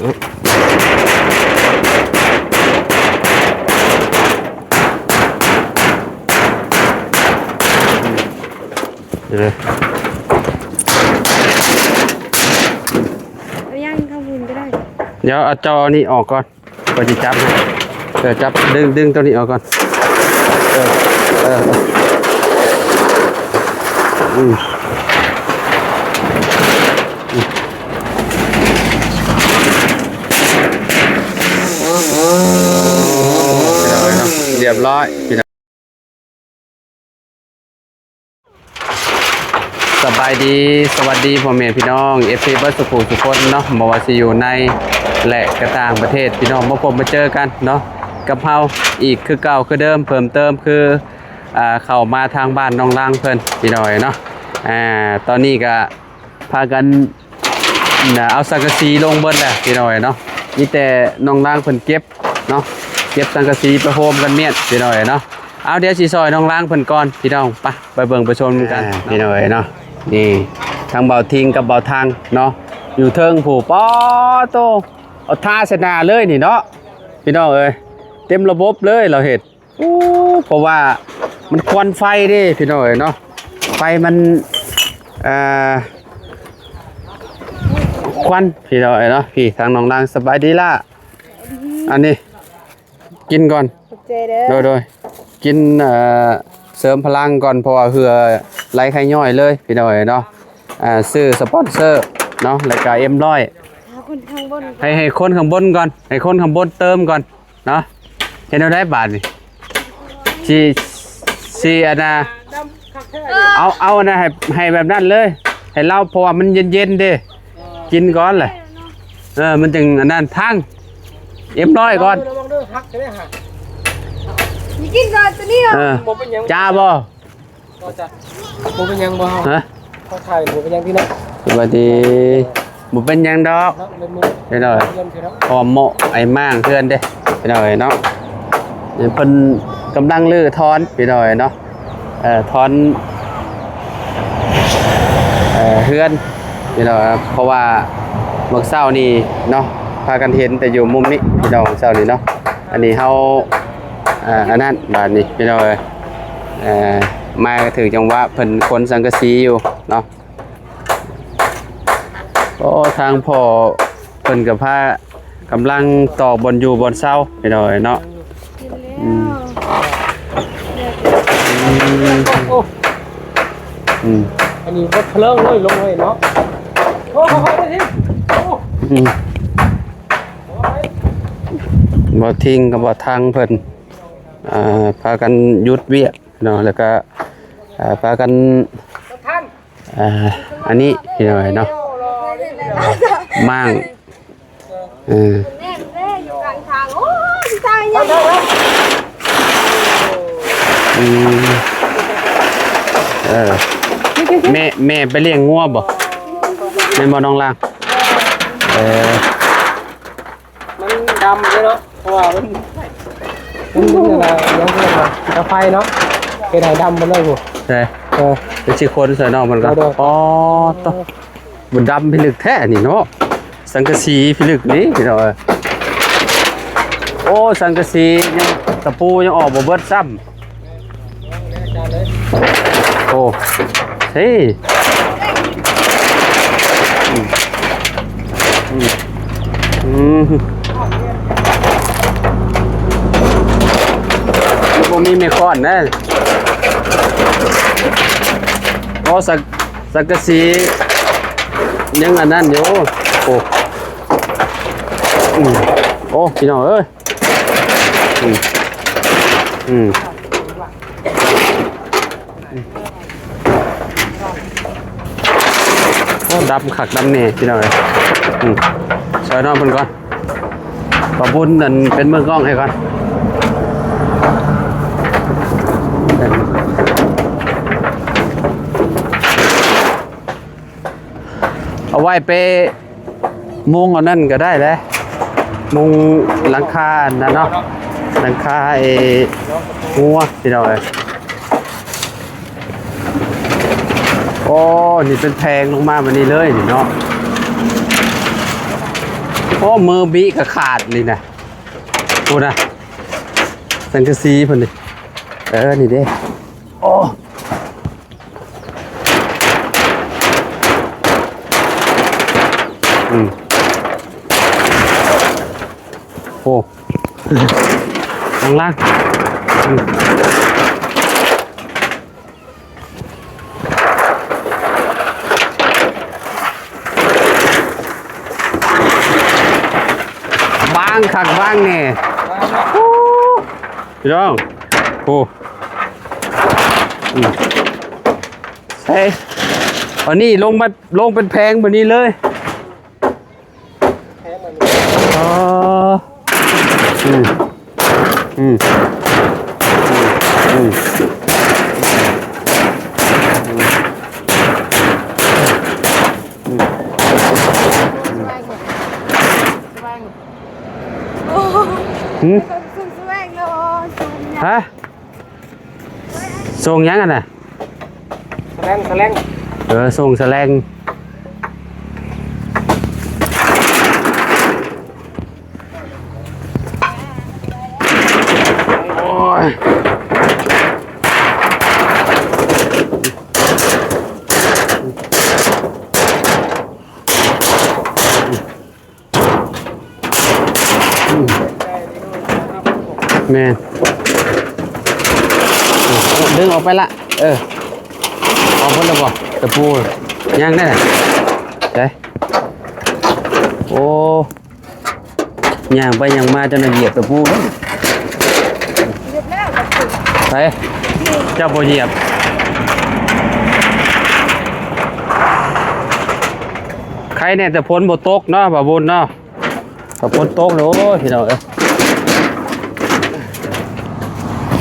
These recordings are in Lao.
ເອົາຍັງທາງພຸ້ນກໍໄດ້. ດຽວເອົາ ເຈົ້າເອົານີ້ອອກກ່ອນ. ຂ້ອຍຊິຈັບໃຫ້ ເອີ ຈັບ ດຶງ ດຶງຕົວນີ້ອອກກ່ອນ ເອີ ເອີ ອືມ ອືມ ຮຽບຮ້ອຍ. ສະບາຍດີ ສະຫວັດດີພໍ່ແມ່ພີ່ນ້ອງ ເອັຟຊີ ເບິດສູ່ຜູ້ສູ່ຄົນເນາະ ບໍ່ວ່າຊິຢູ່ໃນ ແລະ ກະຕ່າງປະເທດ ພີ່ນ້ອງມາພົບມາເຈີກັນເນາະ ກັບເຮົາອີກຄືເກົ່າຄືເດີມ ເພີ່ມເຕີມຄື ອ່າ ເຂົ້າມາທາງບ້ານນ້ອງລັງເພິ່ນ ພີ່ນ້ອງເນາະ. ອ່າ ຕອນນີ້ກະພາກັນ ນະ ເອົາສັງກະສີລົງເບິດແລ້ວ ພີ່ນ້ອງເອີຍເນາະ ມີແຕ່ນ້ອງລາງເພິ່ນເກັບເນາະ ເກັບສັງກະສີໄປໂຮມກັນມ້ຽນ ພີ່ນ້ອງເອີຍເນາະ. ເອົາ ດຽວຊິຊ່ອຍນ້ອງລາງເພິ່ນກ່ອນ ພີ່ນ້ອງ ໄປ ໄປເບິ່ງໄປຊົມກັນ ອ່າ ພີ່ນ້ອງເອີຍເນາະ. ນີ້ ທັງບ່າວທິງກັບບ່າວທັງເນາະ ຢູ່ເທິງຜູ້ ປາໂຕ ເອົາທາໃສ່ໜ້າເລີຍນີ້ເນາະ ພີ່ນ້ອງເອີຍ ເຕັມລະບົບເລີຍລາວເຮັດ. ໂອ້ ເພາະວ່າມັນຄວັນໄຟເດ້ ພີ່ນ້ອງເອີຍເນາະ ໄຟມັນ ເອີ ຄວັນ ພີ່ນ້ອງເອີຍເນາະ. ພີ່ ທາງນ້ອງນາງ ສະບາຍດີລະ ອັນນີ້ກິນກ່ອນ ຂອບໃຈເດີ ໂດຍໆ ກິນ ເອີ ເສີມພະລັງກ່ອນ ເພາະວ່າເຫື່ອໄຫຼໄຄຍ້ອຍເລີຍ ພີ່ນ້ອງເອີຍເນາະ. ອ່າ ຊື້ສະປອນເຊີເນາະ ແລ້ວກະເອັມຮ້ອຍ ໃຫ້ ໃຫ້ຄົນຂ້າງບົນກ່ອນ ໃຫ້ຄົນຂ້າງບົນເຕີມກ່ອນ ເນາະ. ເຮັດແນວໃດບາດນີ້ ຊິ ຊິອັນນ່າ ເອົາ ເອົາອັນນ່າ ໃຫ້ ໃຫ້ແບບນັ້ນເລີຍ ໃຫ້ລາວ ເພາະວ່າມັນເຢັນໆເດ້ ກິນກ່ອນແຫຼະ ເອີ ມັນຈຶ່ງອັນນັ້ນ ທັງ ເອັມຮ້ອຍກ່ອນ ລະວັງເດີ ຫັກຈະໄດ້ຫາ ກິນກ່ອນຕົວນີ້ ເອີ ບໍ່ເປັນຫຍັງ ຈ້າບໍ່? ບໍ່ເປັນຫຍັງບໍ່? ຮະ ຂໍຖ່າຍ ບໍ່ເປັນຫຍັງຕິເນາະ ສະບາຍດີ ບໍ່ເປັນຫຍັງດອກ ເນາະ ເປັນມື້ ພີ່ນ້ອງ ເປັນມື້ ເພາະວ່າເໝາະໄອ້ມ້າງເພື່ອນເດ້ ພີ່ນ້ອງເອີຍເນາະ. ນີ້ເພິ່ນກຳລັງຮື້ຖອນ ພີ່ນ້ອງເອີຍເນາະ ເອີ ຖອນ ເອີ ເຮືອນ ພີ່ນ້ອງ ເພາະວ່າມື້ເຊົ້ານີ້ເນາະ ພາກັນເຫັນແຕ່ຢູ່ມຸມນີ້ ພີ່ນ້ອງ ເຊົ້ານີ້ເນາະ. ອັນນີ້ເຮົາ ອ່າ ອັນນັ້ນ ບາດນີ້ ພີ່ນ້ອງເອີຍ ເອີ ມາກໍຖືກຈັງຫວະ ເພິ່ນຂົນສັງກະສີຢູ່ເນາະ. ໂອ້ ທາງພໍ່ເພິ່ນກໍພາ ກຳລັງຕອກບ່ອນຢູ່ບ່ອນເຊົາ ພີ່ນ້ອງເອີຍເນາະ. ອືມ ອືມ ໂອ້ ອືມ ອັນນີ້ບໍ່ເລີງເລີຍ ລົງເລີຍເນາະ. ໂອ້ ອືມ ບໍ່ທິງກັບບໍ່ທັງເພິ່ນ ອ່າ ພາກັນຢຸດວຽກເນາະ ແລ້ວກໍ ອ່າ ພາກັນ ອ່າ ອັນນີ້ພີ່ນ້ອງເນາະ ມ້າງ ເອີ ແມ່ນແລ້ວ ຢູ່ກາງທາງ ໂອ້ຍ ຕາຍ ອືມ ເອີ ແມ່ ແມ່ໄປລ້ຽງງົວບໍ່? ແມ່ນບໍ່ນ້ອງລາງ? ເອີ ມັນດຳເດ້ເນາະ ເພາະວ່າມັນ ມັນ ມັນອັນນ່າ ຫຍັງເອີ້ນວ່າ ກາໄຟເນາະ ເຮັດໃຫ້ດຳໝົດເລີຍພຸ້ນ ໃຊ່ ເອີ ເປັນຊິຄົນໃສ່ນ້ອງມັນກໍ ໂດຍ ອໍ ໂຕ ບໍ່ດຳພິລຶກແທ້ນີ້ເນາະ ສັງກະສີພິລຶກນີ້ພີ່ນ້ອງເອີຍ. ໂອ້ ສັງກະສີຍັງ ຕະປູຍັງອອກບໍ່ເບິດຊ້ຳ. ໂອ້ ເອີ ອືມ ອືມ ອືມ ບໍ່ມີແມ່ຄ້ອນນະ. ໂອ້ ສັງ ສັງກະສີຍັງອັນນັ້ນຢູ່. ໂອ້ ອືມ ໂອ້ ພີ່ນ້ອງເອີຍ. ອືມ ອືມ ໂອ້ ດຳຄັກດຳແນ່ພີ່ນ້ອງເອີຍ. ອືມ ຊ່ອຍນ້ອງເພິ່ນກ່ອນ ປະບຸນນັ້ນເປັນມືກ້ອງໃຫ້ກ່ອນ ເອົາໄວ້ໄປ ມຸງເອົານັ້ນກໍໄດ້ແຫຼະ ມຸງຫຼັງຄາອັນນັ້ນເນາະ ຫຼັງຄາໄອ້ງົວພີ່ນ້ອງເອີຍ. ໂອ້ ນີ້ເປັນແຜງລົງມາແບບນີ້ເລີຍນີ້ເນາະ. ໂອ້ ມືບິກະຂາດນີ້ນະ ພຸ້ນນະ ສັງກະສີເພິ່ນນີ້ ເອີ ນີ້ເດ້ ໂອ້ ອືມ ໂອ້ ຂ້າງລ່າງ ອືມ ບາງຄັກບາງແນ່ ໂອ້ ພີ່ນ້ອງ ໂອ້ ອືມ ເອີ ອັນນີ້ລົງມາ ລົງເປັນແຜງແບບນີ້ເລີຍ. ອໍ ອືມ ອືມ ອືມ ອືມ ຮະ? ສົ່ງຫຍັງຫັ້ນນະ? ສະແລງ ສະແລງ ເອີ ສົ່ງສະແລງ ໂອ້ຍ. ແມ່ນ ດຶງອອກໄປລະ ເອີ ອອກເບິດແລ້ວບໍ່? ຕະປູ ຍັງໄດ້ນະ ໄດ້ ໂອ້ ຍ່າງໄປຍ່າງມາ ຈົນໄດ້ຢຽບຕະປູເດ້. ໃສ ເຈົ້າບໍ່ຢຽບ ໄຄແນ່ແຕ່ຝົນບໍ່ຕົກເນາະ ບ່າວບຸນເນາະ ຖ້າຝົນຕົກແລ້ວ ໂອ້ຍ ພີ່ນ້ອງເອີຍ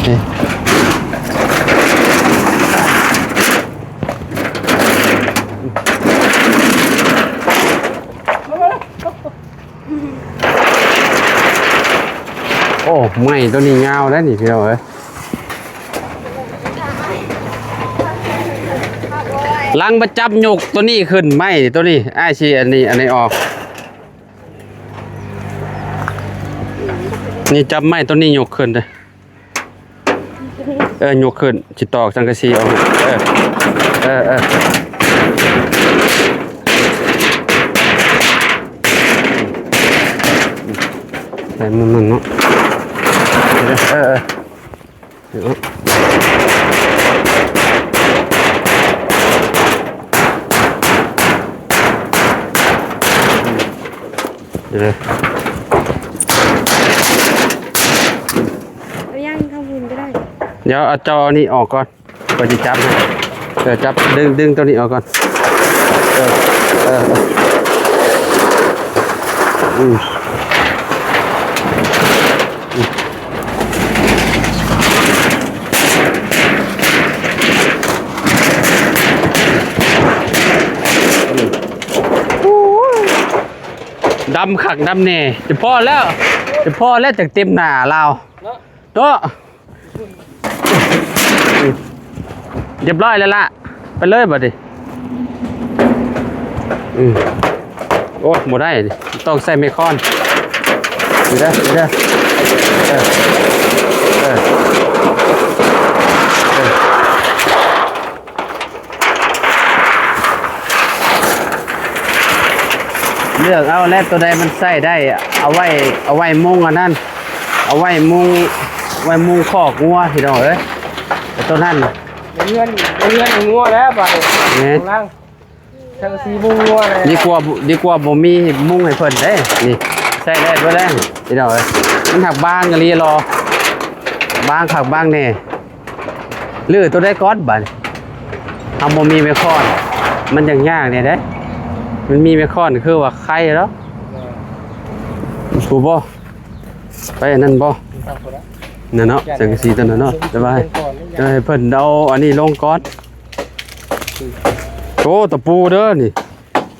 ນີ້ ໂອ້ ໄມ້ໂຕນີ້ຍາວໄດ໋ນີ້ ພີ່ນ້ອງເອີຍ ຫຼັງມາຈັບຍົກໂຕນີ້ຂຶ້ນ ໄມ້ໂຕນີ້ ອ້າຍຊິອັນນີ້ ອັນນີ້ອອກ ນີ້ຈັບໄມ້ໂຕນີ້ຍົກຂຶ້ນເດີ້. ເອີ ຍົກຂຶ້ນ ຊິຕອກສັງກະສີອອກ ເອີ ເອີ ເອີ ໃສ່ມັນເນາະ ເອີ ເອີ ເດີ ເອົາຍ່າງທາງພຸ້ນກໍໄດ້ ດຽວເອົາ ເຈົ້າເອົານີ້ອອກກ່ອນ ຂ້ອຍຊິຈັບໃຫ້ ເອີ ຈັບ ດຶງ ດຶງໂຕນີ້ອອກກ່ອນ ເອີ ເອີ ເອີ ອືມ ອືມ. ດຳຄັກດຳແນ່ ຈະພໍແລ້ວ ຈະພໍແລ້ວ ຈັກເຕັມໜ້າລາວ ເນາະ ເນາະ ຮຽບຮ້ອຍແລ້ວລະ ໄປເລີຍບັດນີ້ ອືມ ໂອ້ຍ ບໍ່ໄດ້ ຕ້ອງໃຊ້ໄມ້ຄ້ອນ ນີ້ເດີ ນີ້ເດີ ເອີ ເອີ ເອີ ເລືອກເອົາແຫຼະ ໂຕໃດມັນໃຊ້ໄດ້ ເອົາໄວ້ ເອົາໄວ້ມຸງອັນນັ້ນ ເອົາໄວ້ມຸງ ໄວ້ມຸງຄອກງົວ ພີ່ນ້ອງເອີຍ ແຕ່ໂຕນັ້ນ ໃນເຮືອນ ໃນເຮືອນງົວແລ້ວບາດນີ້ ແມ່ນ ສັງກະສີມຸງງົວແລ້ວ ດີກວ່າ ດີກວ່າບໍ່ມີມຸງໃຫ້ເພິ່ນເດ້ ນີ້ ໃຊ້ໄດ້ເບິດແລ້ວ ພີ່ນ້ອງເອີຍ ມັນຫາກບາງອີ່ຫຼີຫຼໍ ບາງຄັກບາງແນ່ ຫຼືໂຕໃດກ່ອນບາດນີ້ ເຮົາບໍ່ມີໄມ້ຄ້ອນ ມັນຍາກໆແນ່ເດ້ ມັນມີໄມ້ຄ້ອນຄືວ່າໄຄແລ້ວ ຮູ້ບໍ່? ໄປອັນນັ້ນບໍ່? ນັ້ນເນາະ ສັງກະສີຕົວນັ້ນເນາະ ແຕ່ວ່າ ແຕ່ວ່າໃຫ້ເພິ່ນເອົາອັນນີ້ລົງກ່ອນ ໂອ້ ຕະປູເດີນີ້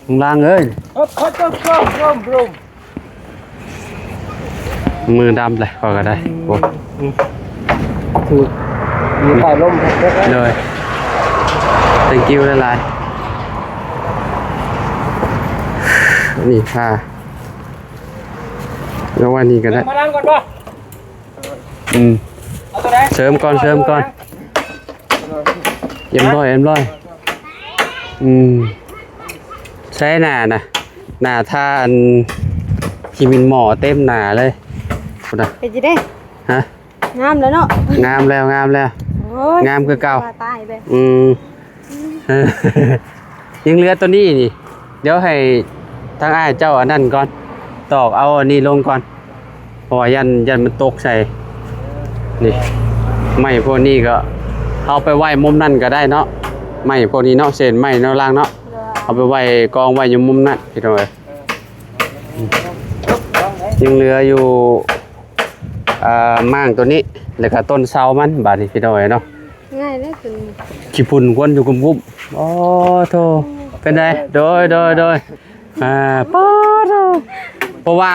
ລຸງລາງເອີຍ ເອີ ເອີ ເອີ ເອີ ເອີ ມືດຳເລີຍ ຂ້ອຍກໍໄດ້ ໂອ້ ຖືກ ມີສາຍລົມ ໂດຍ thank you ຫຼາຍໆ ນີ້ຄ່າ ເອົາໄວ້ນີ້ກໍໄດ້ ມາລ້າງກ່ອນບໍ່? ອືມ ເອົາຕົວໃດ? ເສີມກ່ອນ ເສີມກ່ອນ ເອັມຮ້ອຍ ເອັມຮ້ອຍ ອືມ ໃສ່ໜ້ານະ ໜ້າທາອັນ ຂີ້ໝິ່ນໝໍ້ເຕັມໜ້າເລີຍ ພຸ້ນນະ ເປັນຈັ່ງໃດ? ຮະ? ງາມແລ້ວເນາະ ງາມແລ້ວ ງາມແລ້ວ ໂອ້ຍ ງາມຄືເກົ່າ ວ່າຕາຍເລີຍ ອືມ ເອີ ຍັງເຫຼືອຕົວນີ້ນີ້ ດຽວໃຫ້ທາງອ້າຍເຈົ້າອັນນັ້ນກ່ອນ ຕອກເອົາອັນນີ້ລົງກ່ອນ ເພາະວ່າຢ້ານ ຢ້ານມັນຕົກໃສ່ ນີ້ ໄມ້ພວກນີ້ກໍເອົາໄປໄວ້ມຸມນັ້ນກໍໄດ້ເນາະ ໄມ້ພວກນີ້ເນາະ ເສັ້ນໄມ້ເນາະ ລ້າງເນາະ ເອົາໄປໄວ້ ກອງໄວ້ຢູ່ມຸມນັ້ນ ພີ່ນ້ອງເອີຍ ຍັງເຫຼືອຢູ່ ອ່າ ມ້າງຕົວນີ້ ແລ້ວກໍຕົ້ນເສົາມັນ ບາດນີ້ພີ່ນ້ອງເອີຍເນາະ ງ່າຍເດ້ຕົວນີ້ ຂີ້ຝຸ່ນຄວັນຢູ່ກຸ້ມໆ ໂອ້ໂທ້ ເປັນໃດ? ໂດຍ ໂດຍ ໂດຍ ອ່າ ປາດໂທ້ ເພາະວ່າ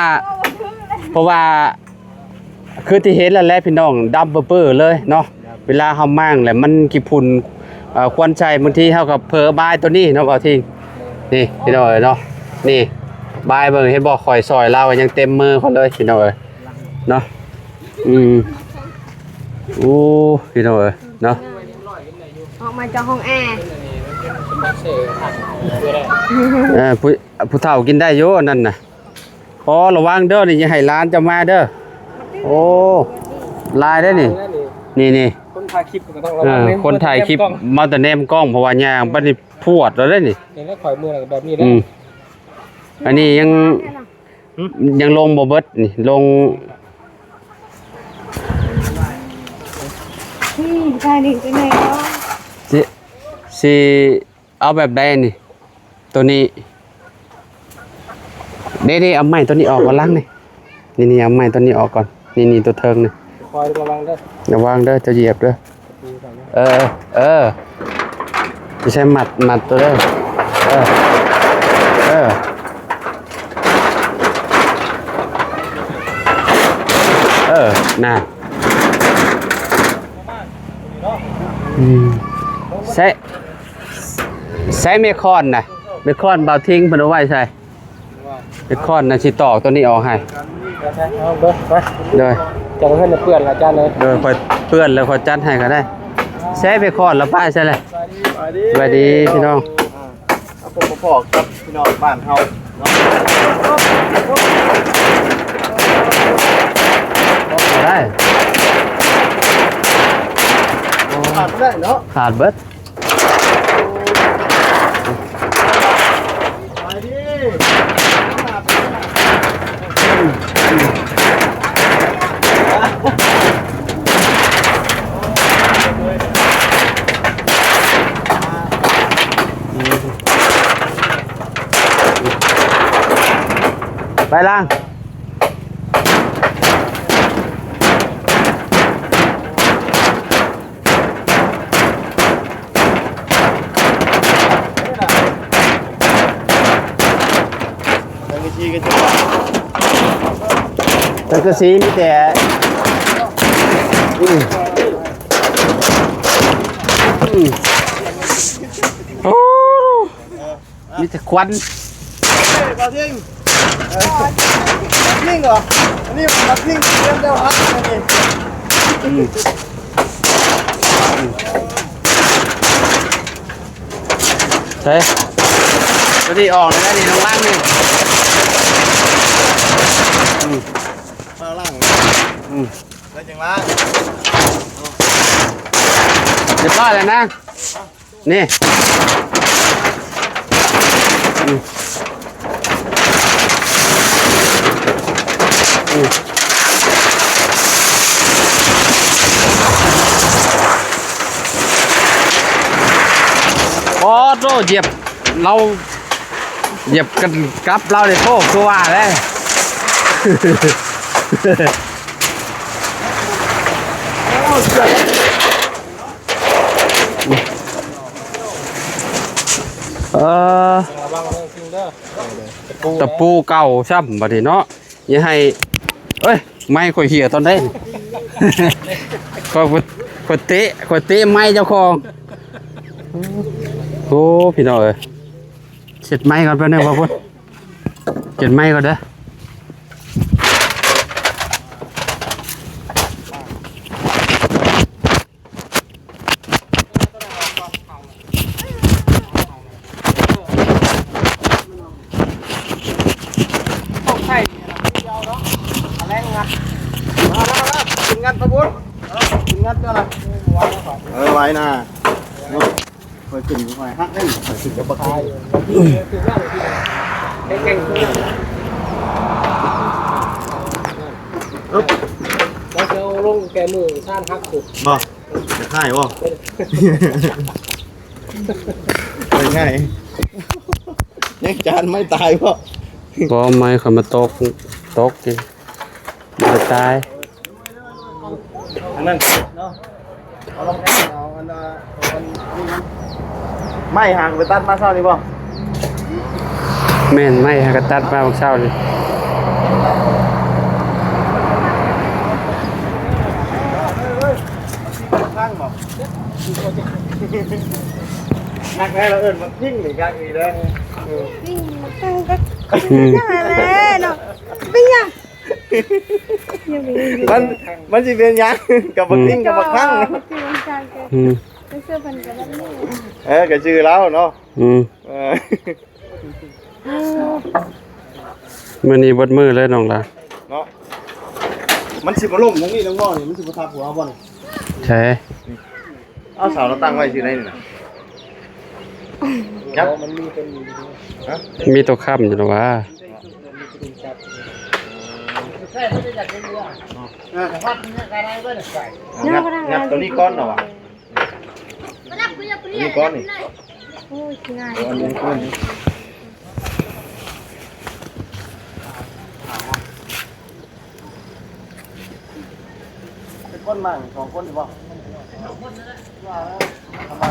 ເພາະວ່າ ຄືທີ່ເຫັນແລ້ວແຫຼະພີ່ນ້ອງ ດຳເປິເປີເລີຍເນາະ ເວລາເຮົາມ້າງແລ້ວມັນຂີ້ຝຸ່ນ ເອີ ຄວັນໃສ່ ບາງທີເຮົາກໍເຜີບາຍຕົວນີ້ເນາະ ເບົາທິງ ນີ້ພີ່ນ້ອງເອີຍເນາະ ນີ້ ບາຍເບິ່ງ ເຫັນບໍ່? ຂ້ອຍຊ່ອຍລາວກໍຍັງເຕັມມືຂ້ອຍເລີຍ ພີ່ນ້ອງເອີຍ ເນາະ ອືມ ໂອ້ ພີ່ນ້ອງເອີຍເນາະ ອອກມາຈາກຫ້ອງແອ ເອີ ຜູ້ ຜູ້ເຖົ້າກິນໄດ້ຢູ່ອັນນັ້ນນະ ອໍ ລະວັງເດີ ນີ້ຢ່າໃຫ້ຫຼານເຈົ້າມາເດີ ໂອ້ ຫຼາຍເດ້ນີ້ ນີ້ໆ ຄົນຖ່າຍຄລິບກໍຕ້ອງລະວັງ ເອີ ເດ້ ຄົນຖ່າຍຄລິບ ມາແຕ່ແນມກ້ອງ ເພາະວ່າຍ່າງປານນີ້ພວດແລ້ວເດ້ນີ້ ນີ້ແຫຼະ ຂ້ອຍເມືອແບບນີ້ແຫຼະ ອືມ ອັນນີ້ຍັງ ຫຶ? ຍັງລົງບໍ່ເບິດນີ້ ລົງ ອືມ ໃສ່ນີ້ໄປແດ່ເນາະ ຊິ ຊິເອົາແບບໃດນີ້ ໂຕນີ້ ເດ້ໆ ເອົາໄມ້ໂຕນີ້ອອກກ່ອນຫຼັງນີ້ ນີ້ໆ ເອົາໄມ້ໂຕນີ້ອອກກ່ອນ ນີ້ໆ ໂຕເທິງນີ້ ຄອຍລະວັງເດີ ລະວັງເດີ ເຈົ້າຢຽບເດີ. ເອີ ເອີ ໃຊ້ມັດ ມັດໂຕເດີ ເອີ ເອີ ເອີ ນະ ອືມ ໃຊ້ ໃຊ້ໄມ້ຄ້ອນນະ ໄມ້ຄ້ອນບ່າວທິງເພິ່ນເອົາໄວ້ໃສ? ໄມ້ຄ້ອນນະ ຊິຕອກໂຕນີ້ອອກໃຫ້ ເອົາເບິ່ງໄປ ໂດຍ ຈັກເພິ່ນເປື້ອນລະ ອາຈານເອີຍ ໂດຍ ຂ້ອຍເປື້ອນແລ້ວຂ້ອຍຈັດໃຫ້ກໍໄດ້ ໃຊ້ໄມ້ຄ້ອນລະປ້າຍໃສ່ແຫຼະ ສະບາຍດີ ສະບາຍດີພີ່ນ້ອງ ອ່າ ມາພົບມາພໍ້ກັບພີ່ນ້ອງບ້ານເຮົາເນາະ ບໍ່ໄດ້ ຂາດບໍ່ໄດ້ເນາະ ຂາດເບິດ. ໄປລ້າງ ສັງກະສີມີແຕ່ ອືມ ອືມ ໂອ້ ມີແຕ່ຄວັນ ເອີຍ ບ່າວທິງ ເອີຍ ທິງເຫາະ ອັນນີ້ບ່າວທິງ ຕຽມແລ້ວຮັບອັນນີ້ ອືມ ໃສ່ ຕົວນີ້ອອກແລ້ວນີ້ ລະວັງນີ້ ອືມ ມາລ້າງ ອືມ ແລ້ວຈັ່ງລ້າງ ຮຽບຮ້ອຍແລ້ວນະ. ນີ້ ອືມ ອືມ ໂອ້ໂຕ ຢຽບລາວ ຢຽບກັນກັບລາວນີ້ ໂອ້ ຄືວ່າແຫຼະ. ເອີ ລະວັງເລື່ອງສິ່ງເດີ ຕະປູເກົ່າຊ້ຳບັດນີ້ເນາະ ຢ່າໃຫ້ ເອີຍ ໄມ້ຂ້ອຍເຫຍຕອນໃດ ຂ້ອຍ ຂ້ອຍເຕະ ຂ້ອຍເຕະໄມ້ເຈົ້າຂອງ ໂອ້ ພີ່ນ້ອງເອີຍ ເຊັດໄມ້ກ່ອນແປັບໜຶ່ງ ບ່າວພຸ້ນ ເຈັດໄມ້ກ່ອນເດີ ໂອ້ ມາແລ້ວ ມາແລ້ວ ກິນງັດປາບຸນ ເອີ ກິນງັດເຈົ້າລະ ເອີ ໄວ້ນະ ຂ້ອຍຂຶ້ນ ຂ້ອຍຮັກໄດ້ ຂ້ອຍຂຶ້ນກັບບັກໄຂ່ ແຂງໆ ເອີ ບໍ່ເຈົ້າລົງແກ່ມື້ຊານຮັກພຸ້ນ ບໍ່ ຢາກໃຫ້ບໍ່ ເປັນໄງ ຍັງຈານໄມ້ຕາຍບໍ່ ບໍ່ ໄມ້ຂ້ອຍມາຕົກ ຕົກ ບໍ່ໄດ້ຕາຍ ອັນນັ້ນເນາະ ເອົາລອງແທງ ເອົາອັນ ເອົາອັນນີ້ນຳ ໄມ້ຫາກໄປຕັດມາເຊົ້ານີ້ບໍ່? ແມ່ນ ໄມ້ຫາກະຕັດມາມື້ເຊົ້ານີ້ ມັນຊິບໍ່ພັງບໍ່? ນັກແທ້ລະເອີ້ນມັນພິງນີ້ ຄັກອີ່ແລ້ວ ພິງມັນຕັ້ງກໍ ອືມ ຈັ່ງນັ້ນແຫຼະເນາະ ເປັນຫຍັງ? ມັນ ມັນຊິເປັນຫຍັງ ກັບບັກທິງກັບບັກທັງ ອືມ ມັນຊື່ເພິ່ນກໍແບບນີ້ ເອີ ກໍຊື່ລາວເນາະ ອືມ ເອີ ມື້ນີ້ເບິດມື້ເລີຍນ້ອງລາ ເນາະ ມັນຊິບໍ່ລົ້ມທາງນີ້ນ້ອງບໍ່ນີ້ ມັນຊິບໍ່ທັບຫົວເຮົາບໍ່ນີ້ ໃຊ່ ເອົາເສົາເຮົາຕັ້ງໄວ້ຊື່ໃດນີ້ນະ ຈັບ ມັນມີຕົວນີ້ ຮະ ມີຕົວຄ້ຳຢູ່ລະຫວາ ເອີ ຍັດ ຍັດຕົວນີ້ກ່ອນເນາະຫວາ ຕົວນີ້ກ່ອນນີ້ ໂອ້ຍ ຊິງ່າຍ ເອົາອັນນີ້ກ່ອນ ເປັນຄົນມາສອງຄົນຢູ່ບໍ່? ວ່າແລ້ວ ທຳມາ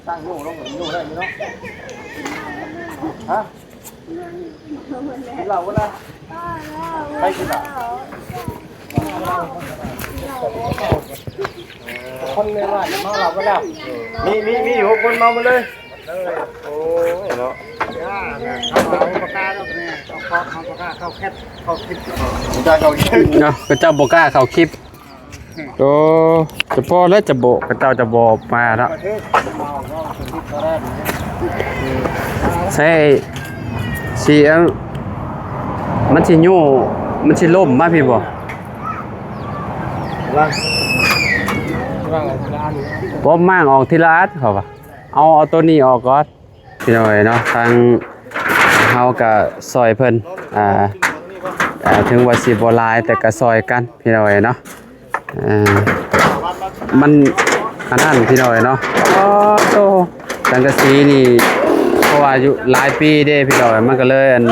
ຕັ້ງໂຍລົງໂຍໄດ້ຢູ່ເນາະ ຮະ ກິນເຫຼົ້າບໍ່ລະ? ໃຜກິນເຫຼົ້າ? ຄົນໃນບ້ານເມົາເຫຼົ້າເບິດແລ້ວ ມີ ມີ ມີຫົກຄົນເມົາໝົດເລີຍ ໂອ້ຍເນາະ ເຂົາເອົາປາກກາດອກແນ່ ເອົາປາກກາເຂົ້າແຄັບ ເຂົ້າຄລິບ ເຈົ້າເຂົ້າຄລິບເນາະ ເຂົາເຈົ້າບໍ່ກ້າເຂົ້າຄລິບ ໂອ້ ຈະພໍແລ້ວຈະບໍ່ ເຂົາເຈົ້າຈະບໍ່ມາເນາະ ໃສ່ ຊິ ມັນຊິໂຍ ມັນຊິລົ້ມມາພີ້ບໍ່? ບໍ່ ມ້າງອອກທີລະອັນ ເຂົາວ່າ ເອົາ ເອົາໂຕນີ້ອອກກ່ອນ ພີ່ນ້ອງເອີຍເນາະ ທາງເຮົາກະຊ່ອຍເພິ່ນ ອ່າ ເຖິງວ່າຊິບໍ່ຫຼາຍແຕ່ກະຊ່ອຍກັນ ພີ່ນ້ອງເອີຍເນາະ ເອີ ມັນອັນນັ້ນ ພີ່ນ້ອງເອີຍເນາະ ໂອ້ໂຕ ສັງກະສີນີ້ ເພາະວ່າຢູ່ຫຼາຍປີເດ້ ພີ່ນ້ອງເອີຍ ມັນກະເລີຍອັນ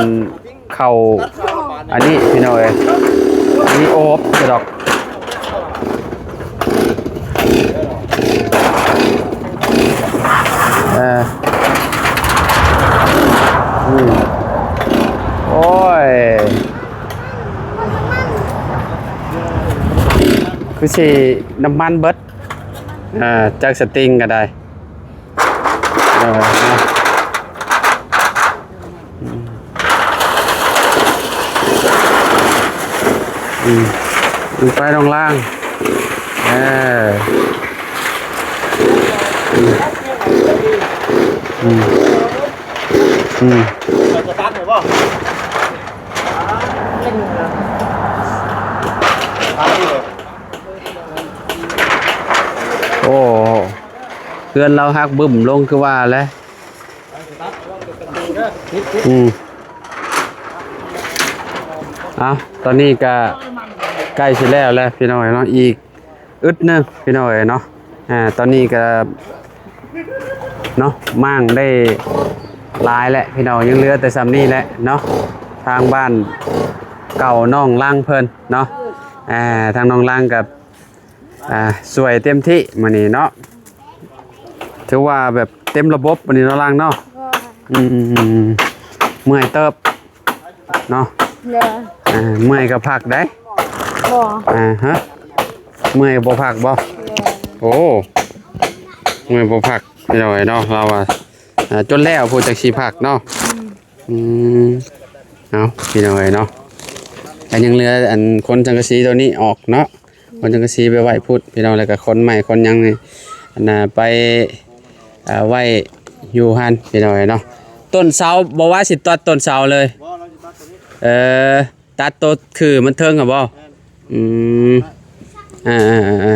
ເຂົ້າອັນນີ້ພີ່ນ້ອງເອີຍ ອັນນີ້ໂອບຊະດອກ ເອີ ອືມ ໂອ້ຍ ຄືຊິນ້ຳມັນເບິດ ອ່າ ຈັກສະຕິງກໍໄດ້. ເອີ ເນາະ ອືມ ອືມ ໄປນ້ອງລາງ ເອີ ອືມ ອືມ ອືມ ສະຕາດໄດ້ບໍ່? ໂອ້ ເຮືອນລາວຫັກບຶ້ມລົງຄືວ່າແຫຼະ ອືມ ເອົາ ຕອນນີ້ກະໃກ້ຊິແລ້ວແລ້ວພີ່ນ້ອງເອີຍເນາະ ອີກອຶດໜຶ່ງພີ່ນ້ອງເອີຍເນາະ ອ່າ ຕອນນີ້ກະເນາະ ມ້າງໄດ້ຫຼາຍແລ້ວພີ່ນ້ອງ ຍັງເຫຼືອແຕ່ສ່ຳນີ້ແຫຼະເນາະ ທາງບ້ານເກົ່ານ້ອງລັງເພິ່ນເນາະ ອ່າ ທາງນ້ອງລັງກະ ອ່າ ຊ່ວຍເຕັມທີ່ມື້ນີ້ເນາະ ຖືວ່າແບບເຕັມລະບົບມື້ນີ້ເນາະ ລັງເນາະ ອືມ ເມື່ອຍເຕີບເນາະ ເອີ ເມື່ອຍກໍພັກໄດ໋ ບໍ່ ອ່າ ຮະ ເມື່ອຍບໍ່ພັກບໍ່ ໂອ້ ເມື່ອຍບໍ່ພັກ ພີ່ນ້ອງເອີຍເນາະ ລາວວ່າ ອ່າ ຈົນແລ້ວພຸ້ນຈັ່ງຊິພັກເນາະ ອືມ ເອົາ ພີ່ນ້ອງເອີຍເນາະ ກໍຍັງເຫຼືອອັນຂົນສັງກະສີໂຕນີ້ອອກເນາະ ຂົນສັງກະສີໄປໄວ້ພຸ້ນພີ່ນ້ອງ ແລ້ວກໍຂົນໄມ້ຂົນຫຍັງນີ້ ອັນນ່າ ໄປ ອ່າ ໄວ້ຢູ່ຫັ້ນພີ່ນ້ອງເອີຍເນາະ ຕົ້ນເສົາບໍ່ວ່າຊິຕັດຕົ້ນເສົາເລີຍ ບໍ່ ເຮົາຊິຕັດໂຕນີ້ ເອີ ຕັດໂຕຄືມັນເທິງຫັ້ນບໍ່ ແມ່ນ ອືມ ອ່າໆ ເອີ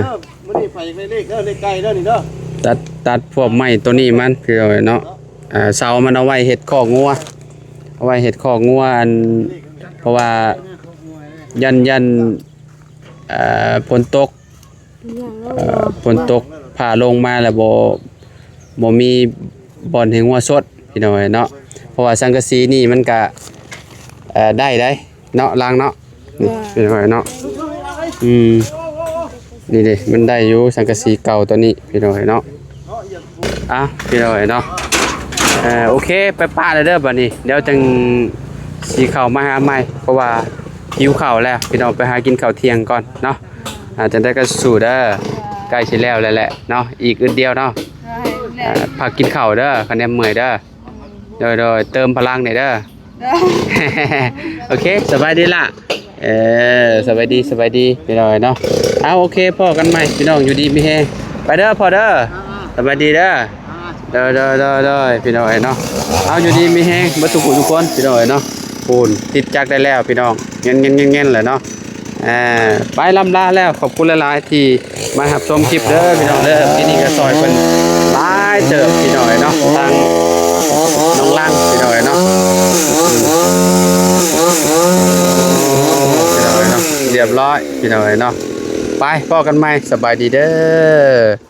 ມື້ນີ້ໃຜຢາກໄດ້ເລກເດີ ເລກໄກ່ເດີນີ້ເດີ ຕັດ ຕັດພວກໄມ້ໂຕນີ້ມັນ ພີ່ນ້ອງເອີຍເນາະ. ອ່າ ເສົາມັນເອົາໄວ້ເຮັດຄອກງົວ ເອົາໄວ້ເຮັດຄອກງົວ ອັນ ເພາະວ່າຢ້ານ ຢ້ານ ເອີ ຝົນຕົກ ເອີ ຝົນຕົກ ຟ້າລົງມາແລ້ວບໍ່ ບໍ່ມີບ່ອນໃຫ້ງົວຊົດ ພີ່ນ້ອງເອີຍເນາະ. ເພາະວ່າສັງກະສີນີ້ມັນກະ ເອີ ໄດ້ໄດ໋ເນາະ ລາງເນາະ ນີ້ ພີ່ນ້ອງເອີຍເນາະ. ອືມ ນີ້ເດ້ ມັນໄດ້ຢູ່ ສັງກະສີເກົ່າໂຕນີ້ ພີ່ນ້ອງເອີຍເນາະ. ອ່ະ ພີ່ນ້ອງເອີຍເນາະ ເອີ ໂອເຄ ໄປປະແລ້ວເດີ ບາດນີ້ ດຽວຈັ່ງຊິເຂົ້າມາຫາໃໝ່ ເພາະວ່າຫິວເຂົ້າແລ້ວ ພີ່ນ້ອງ ໄປຫາກິນເຂົ້າທ່ຽງກ່ອນເນາະ. ອ່າ ຈັ່ງໃດກໍສູ້ເດີ ໃກ້ຊິແລ້ວແລ້ວແຫຼະເນາະ ອີກອຶດດຽວເນາະ. ເອີ ພັກກິນເຂົ້າເດີ ຄະແນນເມື່ອຍເດີ. ໂດຍໆ ເຕີມພະລັງແດ່ເດີ. ໂອເຄ ສະບາຍດີລະ. ເອີ ສະບາຍດີ ສະບາຍດີ ພີ່ນ້ອງເອີຍເນາະ. ເອົາ ໂອເຄ ພໍ້ກັນໃໝ່ ພີ່ນ້ອງ ຢູ່ດີມີແຮງ ໄປເດີພໍ່ເດີ. ສະບາຍດີເດີ. ໂດຍໆໆໆ ພີ່ນ້ອງເອີຍເນາະ. ເອົາ ຢູ່ດີມີແຮງເບິດທຸກຜູ້ທຸກຄົນ ພີ່ນ້ອງເອີຍເນາະ. ປູນຕິດຈັກໄດ້ແລ້ວ ພີ່ນ້ອງ ແງ່ນໆໆໆແຫຼະເນາະ. ອ່າ ໄປລ່ຳລາແລ້ວ ຂອບຄຸນຫຼາຍໆທີ່ມາຮັບຊົມຄລິບເດີ ພີ່ນ້ອງເດີ. ຄລິບນີ້ກໍຊ່ອຍເພິ່ນຫຼາຍເຕີບ ພີ່ນ້ອງເອີຍເນາະ ທາງນ້ອງລັງ ພີ່ນ້ອງເອີຍເນາະ. ພີ່ນ້ອງເອີຍເນາະ ຮຽບຮ້ອຍ ພີ່ນ້ອງເອີຍເນາະ. ໄປ ພໍ້ກັນໃໝ່ ສະບາຍດີເດີ.